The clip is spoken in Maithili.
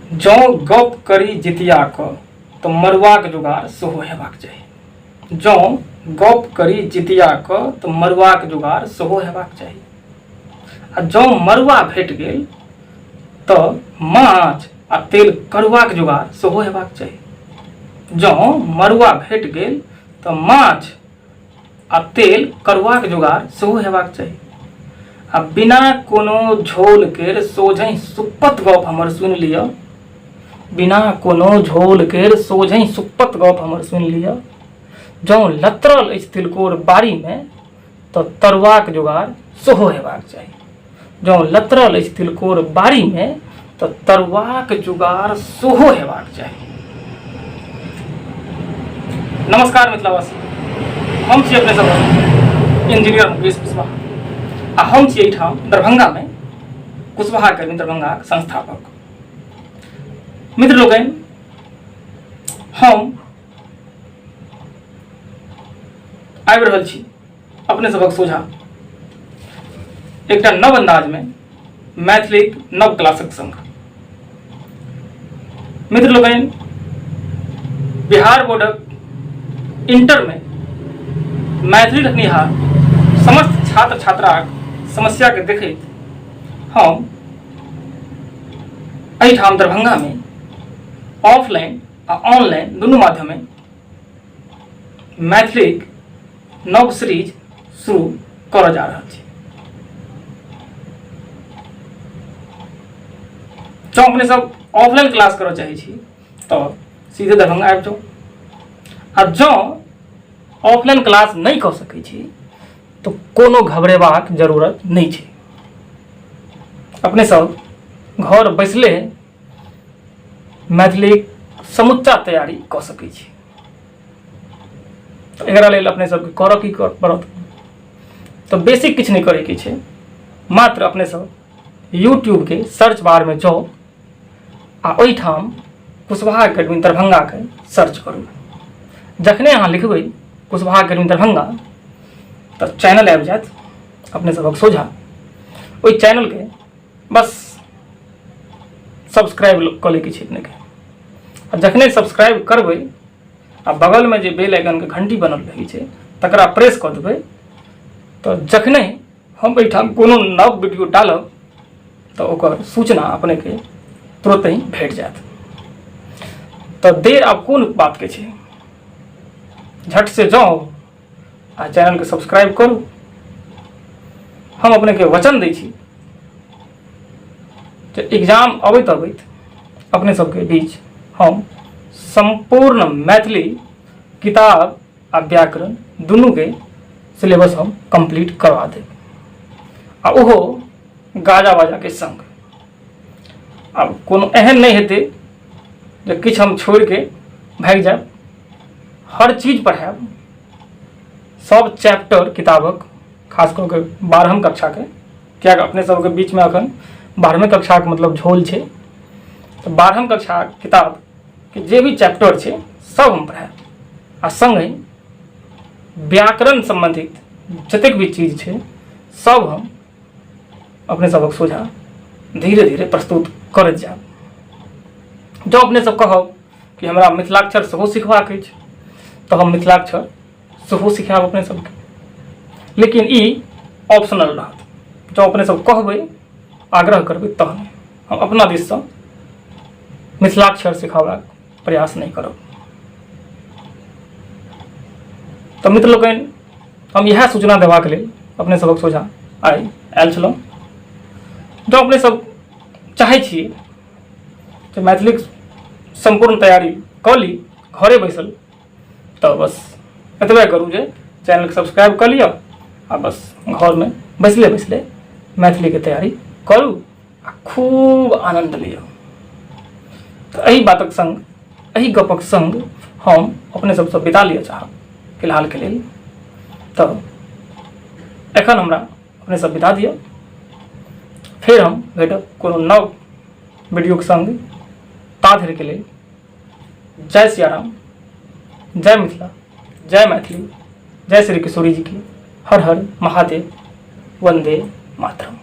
जँ गप करी जितियाके तऽ मड़ुआक जोगाड़ सेहो हेबाक चाही। जँ गप करी जितियाके तऽ मड़ुआक जोगाड़ सेहो हेबाक चाही। आ जँ मड़ुआ भेट गेल तऽ माछ आ तेल करुआक जोगाड़ सेहो हेबाक चाही। जँ मड़ुआ भेट गेल तऽ माछ आ तेल करुआक जोगाड़ सेहो हेबाक चाही। आ बिना कोनो झोल केर सोझहि सुप्पत गप हमर सुनि लिअ। बिना कोनो झोल केर सोझहि सुप्पत गप हमर सुनि लिअ। जँ लतरल अछि तिलकोर बाड़ीमे तऽ तरुआक जोगाड़ सेहो हेबाक चाही। जँ लतरल अछि तिलकोर बाड़ीमे तऽ तरुआक जुगाड़ सेहो हेबाक चाही। नमस्कार मिथिलावासी, हम छी अपने सब इंजीनियर मुकेश कुशवाहा आ हम छी एहिठाम दरभंगामे कुशवाहा अकेडमी दरभंगाक संस्थापक। मित्र लोकनि, हम आबि रहल छी अपने सबक सोझा एकटा नव अंदाजमे मैथिलीक नव क्लासक संग। मित्र लोकनि, बिहार बोर्डक इंटरमे मैथिली रखनिहार समस्त छात्र छात्राक समस्याके देखैत हम एहिठाम दरभंगामे ऑफलाइन आ ऑनलाइन दुनू माध्यममे मैथिलीक नव सीरीज शुरू करऽ जा रहल छी। जँ अपने सब ऑफलाइन क्लास करऽ चाहै छी तऽ सीधे दरभंगा आबि जाउ, आ जँ ऑफलाइन क्लास नहि कऽ सकै छी तऽ कोनो घबरेबाक जरूरत नहि छै। अपने सब घर बैसले मैथिलीक समुच्चा तैयारी कऽ सकै छी। तऽ एकरा लेल अपने सबके करऽ की पड़त तऽ बेसी किछु नहि करैके छै, मात्र अपने सब यूट्यूबके सर्च बारमे जाउ आ ओहिठाम कुशवाहा अकेडमी दरभंगाके सर्च करू। जखने अहाँ लिखबै कुशवाहा अकेडमी दरभंगा तऽ चैनल आबि जायत अपने सबक सोझा। ओहि चैनलके बस सब्सक्राइब कऽ लैके छै अपनेके, आ जखने सब्सक्राइब करबै आ बगलमे जे बेल आइकनके घंटी बनल रहै छै तकरा प्रेस कऽ देबै तऽ जखने हम एहिठाम कोनो नव वीडियो डालब तऽ ओकर सूचना अपनेके तुरंत ही भेट जायत। तऽ देर आब कोन बातके छै, झट से जाउ आ चैनलके सब्सक्राइब करू। हम अपनेके वचन दै छी जे एग्जाम अबैत अबैत अपने सबके बीच हम सम्पूर्ण मैथिली किताब आ व्याकरण दुनूके सिलेबस हम कम्प्लीट करवा देब, आ ओहो गाजा बाजाके संग। आब कोनो एहन नहि हेतै जे किछु हम छोड़िके भागि जायब, हर चीज पढ़ायब, सब चैप्टर किताबक, खास कऽ के 12म कक्षाके, किएकि अपने सबके बीचमे अखन 12वीं कक्षाके मतलब झोल छै, तऽ 12म कक्षाक किताबके जे भी चैप्टर छै सब हम पढ़ायब, आ सङ्गहि व्याकरण सम्बन्धित जतेक भी चीज छै सब हम अपने सबक सोझा धीरे धीरे प्रस्तुत करैत जायब। जँ अपने सब कहब कि हमरा मिथिलाक्षर सेहो सिखबाक अछि तऽ हम मिथिलाक्षर सेहो सिखायब अपने सबके, लेकिन ई ऑप्शनल रहत। जँ अपने सब कहबै, आग्रह करबै, तहन हम अपना दिससँ मिथिलाक्षर सिखेबाक प्रयास नहि करब। तऽ मित्र लोकनि, हम इएह सूचना देबाक लेल अपने सबक सोझाँ आइ आयल छलहुँ। जँ अपने सब चाहै छी जे मैथिलीक सम्पूर्ण तैयारी कऽ ली घरे बैसल, तऽ बस एतबे करू जे चैनलके सब्सक्राइब कऽ लिअ आ बस घरमे बैसले बैसले मैथिलीके तैयारी करू आ खूब आनन्द लिअ। तऽ एहि बातक संग, एहि गपक संग हम अपने सबसँ विदा लिअ चाहब फिलहालके लेल। तऽ एखन हमरा अपने सब विदा दिअ, फेर हम भेटब कोनो नव वीडियोके संग। ता धरिके लेल जय सियाराम, जय मिथिला, जय मैथिली, जय श्री किशोरी जी की, हर हर महादेव, वंदे मातरम।